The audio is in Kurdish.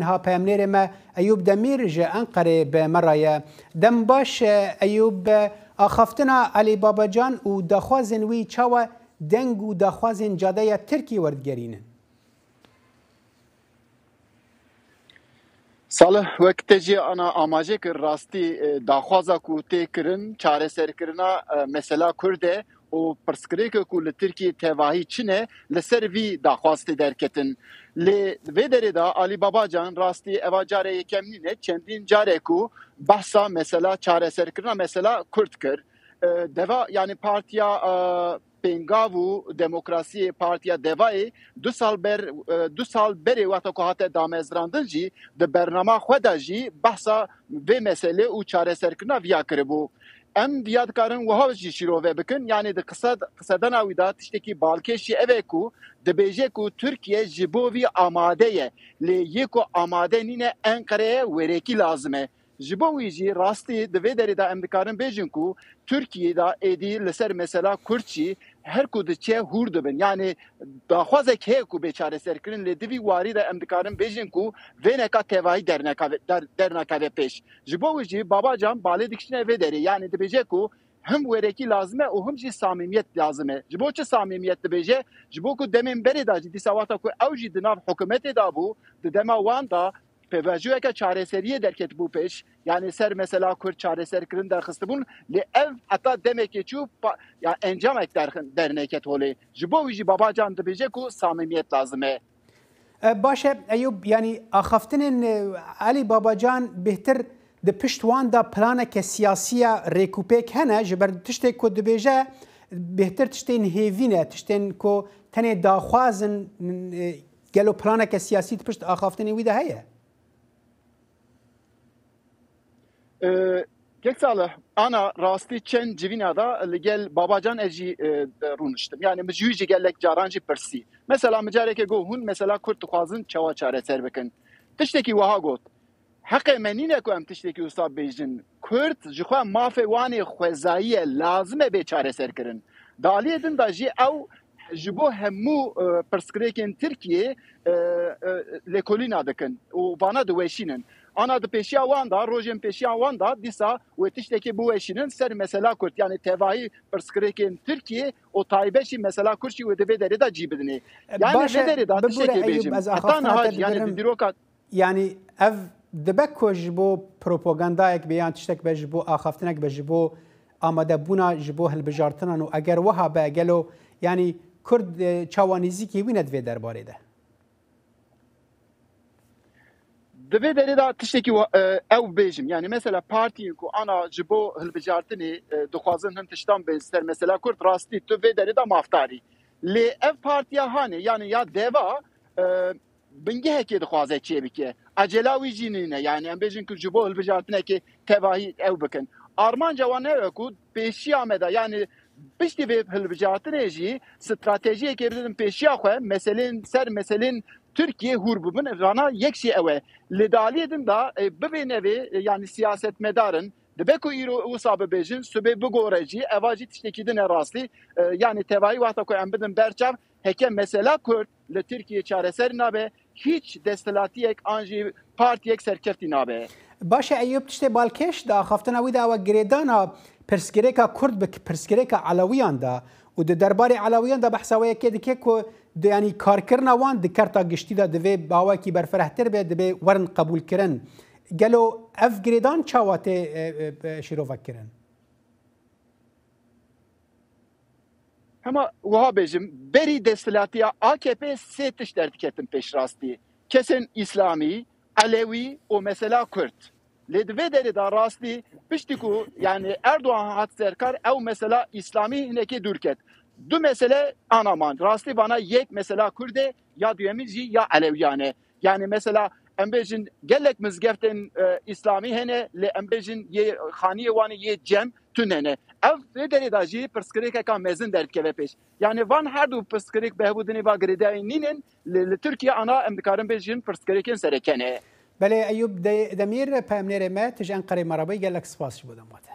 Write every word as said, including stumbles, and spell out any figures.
Niha peyamnêrê me Eyûb Demîr ji Enqerê bi me re ye. Dem baş, Eyûb, axaftina Elî Babacan û daxwazên wî çawa deng û daxwazên cadeya Tirkiyê werdigerînin? Salih, wek te jî ana amaje kir, rastî, e, daxwaza ku tê kirin, çareserkirina, e, mesela Kurd e û pirsgirêke ku li Tirkiyê tevahî çi ne, li ser vî daxwaz tê derketin. Lê vê derê de Alî Babacan rastî eva care yekem nîne, çendîn care ku behsa mesela çareserkirina mesela Kurd kir. E, deva, yani partiya, e, Pêngav û Demokrasiyê, Partiya Devayê, du sal ber, e, du sal berê wexta ku hate damezrandin jî, di bernama xwe de jî behsa vê meselê û çareserkirina viya kiribû. Em viya dikarin wiha jî şîrove bikin, yanî di qise, qisedana wî de tiştekî balkêş jî ev e ku dibêje ku Tirkiye ji bo vî amade ye, lê yê ku amade nîne Enqereyê wêrekî lazim e. Ji bo wî jî rastî di vê derê de em dikarin bêjin ku Tirkiyê de êdî li ser mesela Kurd jî her ku diçe hûr dibin. Yanî daxwazek heye ku bê çareserkirin, lê di vî warî de em dikarin bêjin ku vêneka tevahî dernekeve, der, dernekeve pêş. Ji bo wî jî Babacan balê dikişîne vê derê. Yanî dibêje ku him wêrekî lazim e û him jî samîmiyet lazim e. Ji bo çi samîmiyet dibêje? Ji bo ku demên berê de jî dîsa wexta ku ew jî di nav hikûmetê de bû, di dema wan de pêvajoyeke çareseriyê derketibû pêş, yanî ser mesela Kurd çareserkirin derxistibûn, lê ev heta demekê çû pa-, ya encamek derxin-, derneket holê. Ji bo wî jî Babacan dibêje ku samîmiyet lazim e. E, baş e, Eyûb, yanî axaftinên, e, Elî Babacan bêhtir di pişt wan de planeke siyasî ya rêkûpêk hene, ji ber tiştê ku dibêje bêhtir tiştên hêvî ne, tiştên ku tenê daxwaz in, e, gelo planeke siyasî di pişt axaftinên wî de heye? E, Kek Salih, ana rastî çend civîna de li gel Babacan ez jî, e, rûniştim. Yani min ji wî jî gelek caran jî pirsî. Mesela min careke got, hûn mesela Kurd dixwazin çawa çareser bikin? Tiştekî wiha got, heqê me nîne ku em tiştekî wisa bêjin. Kurd ji xwe mafê wan ê xwezayî ye, lazim e bê çareserkirin. Di aliyê din de jî ew ji bo hemû, e, pirsgirêkên Tirkiyê, e, e, lêkolîna dikin û vana diweşînin. Ana di pêşiya wan de, rojên pêşiya wan de dîsa wê tiştekê biweşînin ser mesela Kurd. Yani tevahî pirsgirêkên Tirkiyê û taybet jî mesela Kurd jî wê di vê derê de cî bidinê. Yani Baş e, vê derê de bibûre tiştekê Eyûb, bêjim. Ez Heta axaftina niha te jî, yani digirim. Di dîroka Yanî dibe ku ji bo propagandayek be yan tiştek be, ji bo axaftinek be, ji bo amadebûna, ji bo hilbijartinan û eger wiha be, gelo yanî Kurd, e, çawa nêzîkî wî ne di vê derbarê de? Di vê derê de tiştekî wa-, e, ew bêjim. Yani mesela partiyên ku ana ji bo hilbijartinê, e, dixwazin hin tiştan bên ser mesela Kurd, rastî tu vê derê de mafdarî. Lê ev partiya hanê, yani ya deva, e, bingehekê dixwaze çêbike. Ecela wî jî nîne. Yani em bêjin ku ji bo hilbijartinekê tevahî ew bikin. Armanca wan ew e ku pêşiya me de, yani piştî vê hilbijartinê jî stratejiyekê bidin pêşiya xwe, meselên ser meselên Tirkiyê hûr bibin. Rana yek jî ew e. Li daliyê din de, e, bibê nevê, e, yani siyasetmedarin, dibe ku îro wisa bibêjin, sibê bigore jî, eva jî tiştekî din e rastî. E, yani tevahî wexta ku em bidin berçav, heke mesela Kurd li Tirkiyê çareser nabe, hîç desthilatiyek an jî partiyek serkeftî nabe. Baş e Eyûb, tiştê balkêş di axaftina wî de ew e girêdana pirsgirêka Kurd bi pirsgirêka Elewiyan de û di derbarê Elewiyan de behsa wê yekê dike ku di, yanî karkirina wan di kerta giştî de divê bi awayekî berfirehtir be, divê werin qebûlkirin. Gelo ev girêdan çawa tê, e, e, e, şîrove kirin? Hema wiha bêjim, berî desthilatiya A K P sê tişt derdiketin pêşrastî. Kesên îslamî, elewî û mesela kurd. Lê di vê derê de rastî piştî ku, yani Erdogan hat serkar, ew mesela îslamî hinekê dûr ket. Du mesele ana man. Rastî vana yek mesela kurd e, ya duyemîn jî ya elewiyan e. Yani mesela em bêjin gelek mizgeftên, e, îslamî hene, lê em bêjin yê xaniyê wan ê yê cem tune ne. Ev vê derê de jî pirsgirêkeka mezin derdikeve pêş. Yani van her du pirsgirêk bi hevû dinê va girêdayî nînin, lê li Tirkiye ana em dikarin bêjin pirsgirêkên sereke ne. Belê Eyûb De-, Demîr, peyamnêrê me, tu ji Enqerê me re bûyî, gelek spas ji bo dema te.